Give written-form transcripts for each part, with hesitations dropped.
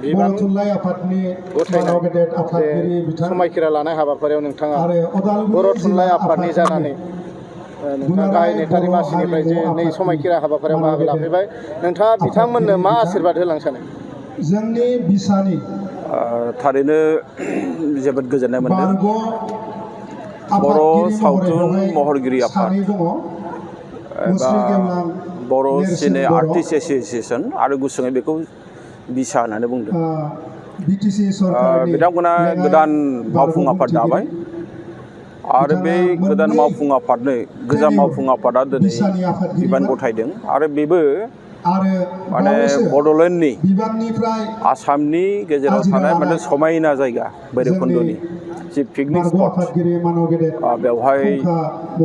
बिबान गथायनाय समायखिरा लानाय हाबाफारियाव नोंथाङा बर' थुनलाइ आफादनि जानानै नोंथाङा गाहाय नेतारि मासिनिफ्राय जे नै समायखिरा हाबाफारियाव बाहागो लाफैबाय नोंथाङा बिथांमोननो मा आशीर्बाद होलांनो सानो? जोंनि बिसानि थारैनो जोबोद गोजोननाय मोनदों। बर' सावथुन महरगिरि आफाद एबा बर' सिने आर्टिस्ट एस'सिएशन आरो गुसुङै बेखौ बिसा होननानै बुंदों। बिथांमोना गोदान मावफुं आफाद दाबाय आरो बे गोदान मावफुं आफादनो गोजाम मावफुं आफादा दिनै बिबान गथायदों आरो बेबो माने बड'लेण्डनि आसामनि गेजेराव थानाय मोनसे समायना जायगा भैरबकुन्द'नि जि पिकनिक स्पट बेवहाय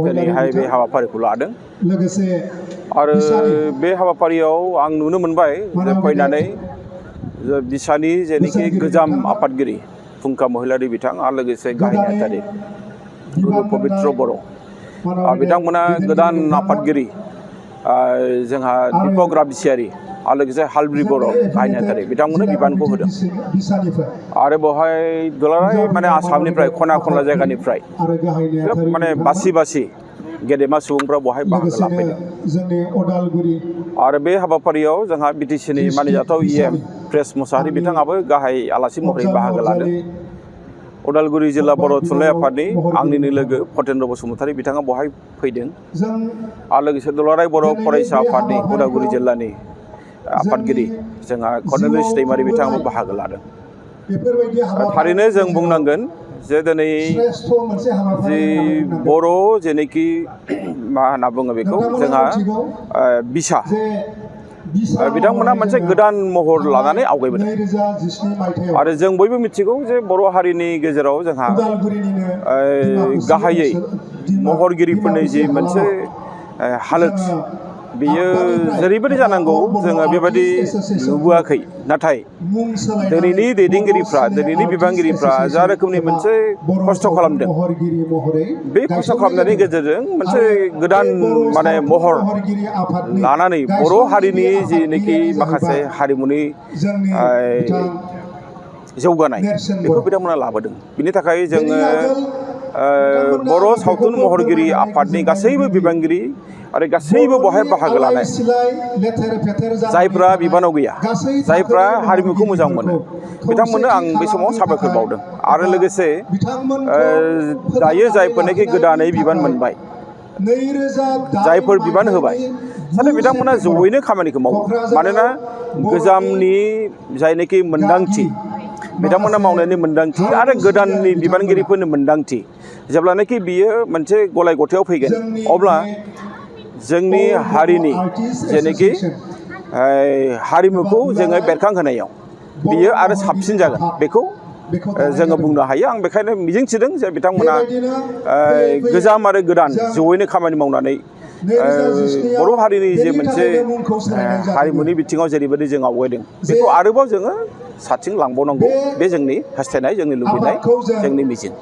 दिनैहाय बे हाबाफारिखौ लादों आरो बे हाबाफारियाव आं नुनो मोनबाय जे फैनानै बिसानि जेनोखि गोजाम आफादगिरि फुंखा महिलारि बिथां आरो लोगोसे गाहाय नेतारि गुरु पबित्र बर' बिथांमोना गोदान आफादगिरि जोंहा दीपक राबिसियारि आरो लोगोसे हालब्रि बर' गाहाय नेतारि बिथांमोननो बिबानखौ होदों आरो बेवहाय दुलाराय माने आसामनिफ्राय खना खनला जायगानिफ्राय खोब माने बासि गेदेमा सुबुंफ्रा बेवहाय बाहागो लाफैदों आरो बे हाबाफारियाव जोंहा बिटिसिनि मानिजाथाव EM प्रेस मुसाहारि बिथाङाबो गाहाय आलासि महरै बाहागो लादों। उदालगुरि जिल्ला बर' थुनलाइ आफादनि आंनिनो लोगो फतेन्द्र बसुमतारी बिथाङा बेवहाय फैदों आरो लोगोसे दुलाराय बर' फरायसा आफादनि उदालगुरि जिल्लानि आफादगिरि जोंहा कर्नेलिस दैमारि बिथाङाबो बाहागो लादों। थारैनो जों बुंनांगोन जे दिनै जि बर' जेनोखि मा होनना बुङो बेखौ जोंहा बिसा बिथांमोना मोनसे गोदान महर लानानै आवगायबोदों आरो जों बयबो मिथिगौ जे बर' हारिनि गेजेराव जोंहा गाहायै महरगिरिफोरनि जि मोनसे हालोद बियो जेरैबायदि जानांगौ जोङो बेबायदि नुबोआखै नाथाय दिनैनि दैदेनगिरिफ्रा दिनैनि बिबानगिरिफ्रा जा रोखोमनि मोनसे खस्थ' खालामदों बे खस्थ' खालामनायनि गेजेरजों मोनसे गोदान माने महर लानानै बर' हारिनि जिनोखि माखासे हारिमुनि जौगानाय बेखौ बिथांमोना लाबोदों। बिनि थाखाय जोङो बर' सावथुन महरगिरि आफादनि गासैबो बिबानगिरि आरो गासैबो बेवहाय बाहागो लानाय जायफ्रा बिबानाव गैया जायफ्रा हारिमुखौ मोजां मोनो बिथांमोननो आं बे समाव साबायखर बावदों आरो लोगोसे दायो जायफोरनाखि गोदानै बिबान मोनबाय जायफोर बिबान होबाय साथे बिथांमोना जयैनो खामानिखौ मावो मानोना गोजामनि जायनाखि मोन्दांथि बिथांमोना मावनायनि मोन्दांथि आरो गोदाननि बिबानगिरिफोरनि मोन्दांथि जेब्लानाखि बियो मोनसे गलाय गथायाव फैगोन अब्ला जोंनि हारिनि जेनोखि हारिमुखौ जोङो बेरखांहोनायाव बियो आरो साबसिन जागोन बेखौ जोङो बुंनो हायो। आं बेखायनो मिजिंथिदों जे बिथांमोना गोजाम आरो गोदान जयैनो खामानि मावनानै बर' हारिनि जे मोनसे हारिमुनि बिथिङाव जेरैबायदि जों आवगायदों बेखौ आरोबाव जोङो साथिं लांबावनांगौ बे जोंनि हास्थायनाय जोंनि लुबैनाय जोंनि मिजिं।